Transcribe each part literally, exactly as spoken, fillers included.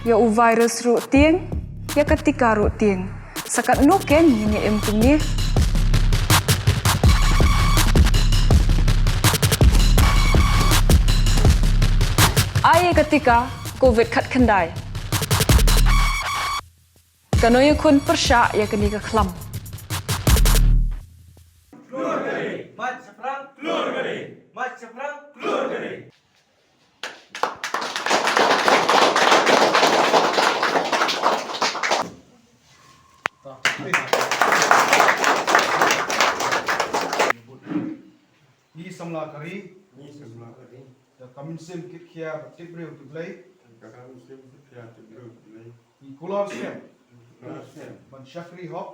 Ïa u virus ruh tieng, ïa ka tika ruh tieng. Sa katno ken ngin ïa im kumne? Ai ïa ka tika covid khatkhyndai. Kano ïakhun pyrshah ïa kane ka khlam? March shaphrang. March shaphrang. Ngi samla ka ri. Ngi samla ka ri. Da ka mynsiem kitkhia bad tip briew tip Blei. Da ka mynsiem kitkhia tip briew tip Blei. Ngi kular skhem. Kular skhem. Ban shakri hok.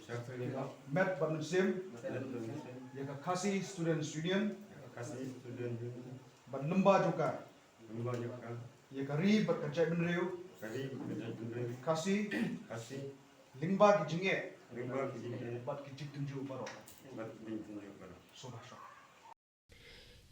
Shakri hok. Met bad mynsiem. Met bad mynsiem. Ïa ka Khasi Students Union. Ïa ka Khasi Students Union. Bad lyngba jong ka. Lyngba jong ka. Ïa ka ri bad ka jaitbynriew. Ka ri bad ka jaitbynriew. Khasi. Khasi. Lyngba ki jingeh. Lyngba ki jingeh. Bad ki jingtynjuh baroh. Bad ki jingtynjuh baroh. Sngewbha shong.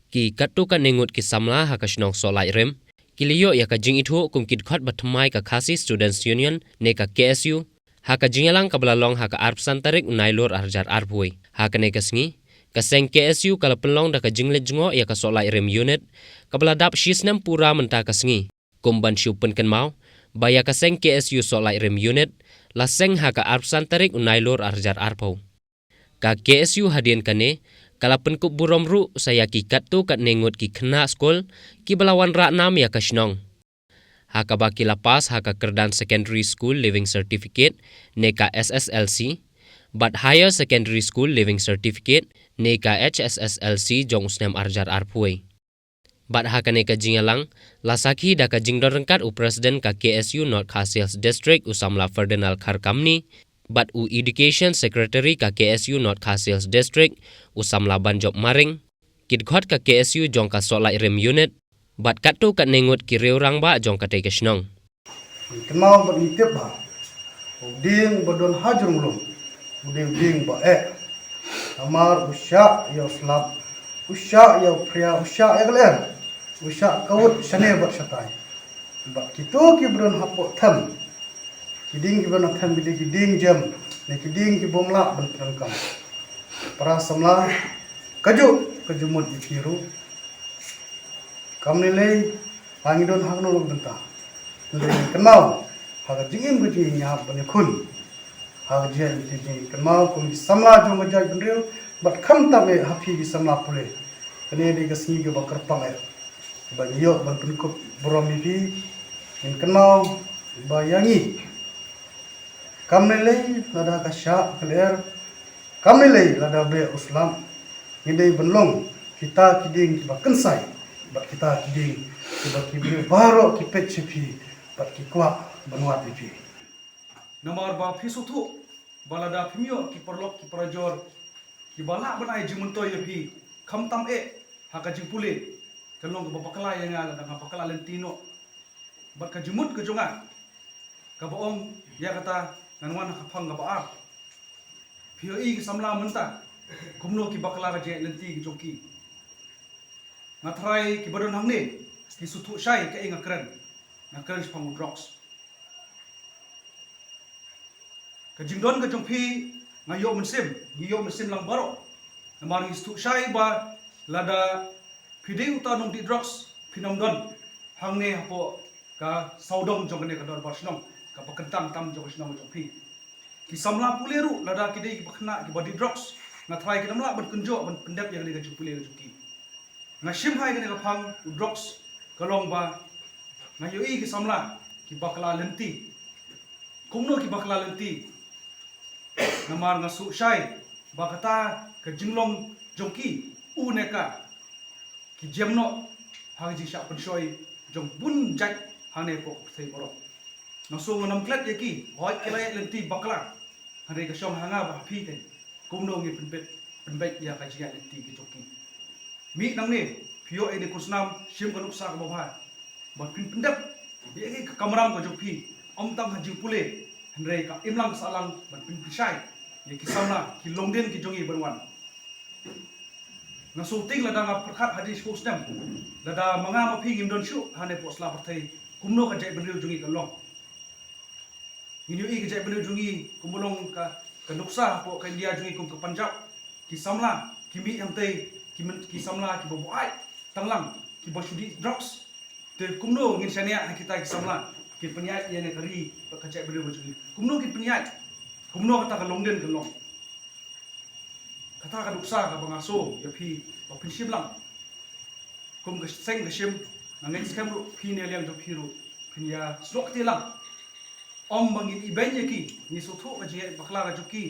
Ki katto katne ngut ki samla ha ka shnong Sohlaitrim ki la ïoh ïa ka jingithuh kum ki dkhot ba thymmai ka Khasi Students Union ne ka K S U ha ka jingïalang kaba la long ha ka arphew san tarik u Nailur arhajar arphew. Ha kane ka sngi ka seng K S U ka la pynlong da ka jingleit jngoh ïa ka Sohlaitrim unit kaba la dap shisnem pura mynta ka sngi, kum ban shu pynkynmaw ba ïa ka seng K S U Sohlaitrim unit la seng ha ka arphew san tarik u Nailur arhajar arphew. Ka K S U hadien kane ka la pynkup burom ruh sa ïa ki katto katne ngut ki khynnah skul kiba la wanrah nam ïa ka shnong, ha kaba ki la pass ha ka kyrdan Secondary School Leaving Certificate ne ka S S L C bad Higher Secondary School Leaving Certificate ne ka H S S L C jong u snem arhajar arphew. Bad ha kane ka jingïalang la sakhi da ka jingdon ryngkat u President ka K S U North Khasi Hills District u samla Ferdinand Kharkamni bad u Education Secretary ka K S U North Khasi Hills District u samla Banjop Maring, ki dkhot ka K S U jong ka Sohlaitrim unit bad katto katne ngut ki riew rangbah jong katei ka shnong. Ngi kynmaw bad ngi tip ba u dieng ba don ha jrong lum u dei u dieng ba eh. Namar u shah ïa u slap, u shah ïa u phria, u shah ïa ka lyer, u shah kawut shane bad shatai. Bad kito ki ba don hapoh them, ki dieng ki ba don ha them ki dei ki dieng jem ne ki dieng ki bym lah ban pyndonkam. Para samla, kajuh ka jingmut ïa phi ruh. Kam ne lei ba ngi don ha kano ka bynta. Hynrei ngi kynmaw ha ka jingim ka jingïaid ban ïakhun ha ka jingïaid lynti jong ngi, kynmaw kum ki samla jong ka jaitbynriew bad khamtam eh ha phi ki samla pule. Kane dei ka sngi kaba kyrpang eh ba ngi ïoh ban pynkup burom ïa phi. Ngin kynmaw ba ïa ngi kam ne lei lada ka shah ka lyer, kam ne lei lada beh u slap, ngi dei ban long kita ki dieng kiba kynsai bad kita ki dieng kiba ki briew baroh ki peit sha phi bad ki kwah ban wad ïa phi. Namar ba phi sngewthuh ba lada phim ïoh ki paralok ki parajor kiba lah ban ai jingmyntoi ïa phi, khamtam eh ha ka jingpule, kan long kaba bakla ïa nga lada nga bakla lynti noh. Bad ka jingmut ka jong nga kaba ong ïa kata ngan wan ha ka phang kaba ar. Phi ïohi ki samla mynta kumno ki bakla ka jingïaid lynti ka jong ki. Nga tharai kiba don hangne ki sngewthuh shai kaei nga kren. Nga kren shaphang u drugs. Ka jingdon ka jong phi nga ïoh mynsiem, ngi ïoh mynsiem lang baroh. Namar ngi sngewthuh shai ba lada phi dei uta u nongdih drugs phin ym don hangne hapoh ka sawdong jong kane ka dorbar shnong, kaba kyntang tam jong ka shnong jong phi. Ki samla pule ruh lada ki dei kiba khynnah kiba dih drugs, nga tharai kin ym lah ban kynjoh ban pyndep ïa kane ka jingpule ka jong ki. Nga shim ha kane ka phang u drugs ka long ba nga ïohi ki samla ki bakla lynti. Kumno ki bakla lynti? Namar nga sngewthuh shai ba kata ka jinglong jong ki u ne ka ki jem noh ha ka jingshah pynshoi jong bun jait hangne hapoh ka pyrthei baroh. Nga sngew ngam klet ïa ki, hooid ki la ïaid lynti bakla. Hynrei ka shong ha nga bad ha phi kein kumno ngin pynbeit, pynbeit ïa ka jingïaid lynti ka jong ki. Mih nangne phi ïoh ïa kane ka khusnam, shim ka nuksa kaba bha ban phin pyndep ïa ka kamram ka jong phi, ym tang ha jingpule hynrei ka imlang ka sahlang ban pynpynshai ïa ki samla ki longdien ki jong ngi ban wan. Nga sngewthuh lada nga pyrkhat hadien shiphew snem, lada ma nga ma phi ngim don shuh hangne hapoh sla pyrthei, kumno ka jaitbynriew jong ngi kan long. Ngi ïohi ka jaitbynriew jong ngi kumba long ka, ka nuksa hapoh ka India jong ngi kum ka Punjab. Ki samla ki mih hangtei, ki, ki samla kiba buaid tanglang, kiba shu dih drugs. Te kumno ngin shaniah ha kita ki samla kin pynïaid ïa kane ka ri bad ka jaitbynriew jong ngi? Kumno kin pynïaid? Kumno kata ka longdien kan long? Kata ka nuksa kaba nga sngew ïa phi ba phin shim lang. Kum ka seng ka shim, nga ngeit skhem ruh phi ne liang jong phi ruh phin ïa snoh kti lang. Ym ba ngin ibeiñ ïa ki, ngi sngewthuh ka jingïaid bakla ka jong ki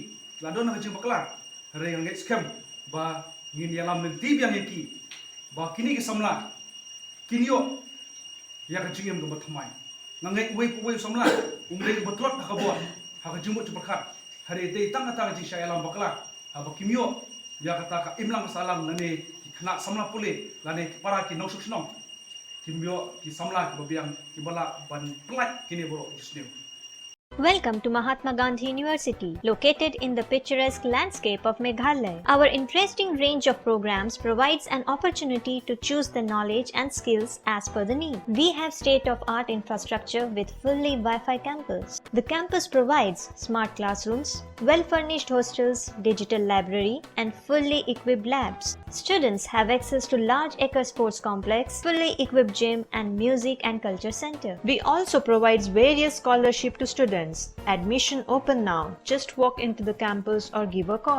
la don ka jingbakla. Hynrei nga ngeit skhem ba ngin ïalam lynti biang ïa ki ba kine ki samla kin ïoh ïa ka jingim kaba thymmai. Nga ngeit uwei pa uwei u samla um dei uba tlot ha ka bor ha ka jingmut jingpyrkhat. Hynrei dei tang kata ka jingshah ïalam bakla haba kim ïoh ïa kata ka imlang sahlang lane ki khynnah samla pule lane ki para ki nongshong shnong. Kim ïoh ki samla kiba biang kiba lah ban pyllait kine baroh ki jingsniew. Welcome to Mahatma Gandhi University, located in the picturesque landscape of Meghalaya. Our interesting range of programs provides an opportunity to choose the knowledge and skills as per the need. We have state-of-art infrastructure with fully Wi-Fi campus. The campus provides smart classrooms, well-furnished hostels, digital library, and fully equipped labs. Students have access to large acre sports complex, fully equipped gym, and music and culture center. We also provides various scholarship to students. Admission open now. Just walk into the campus or give a call.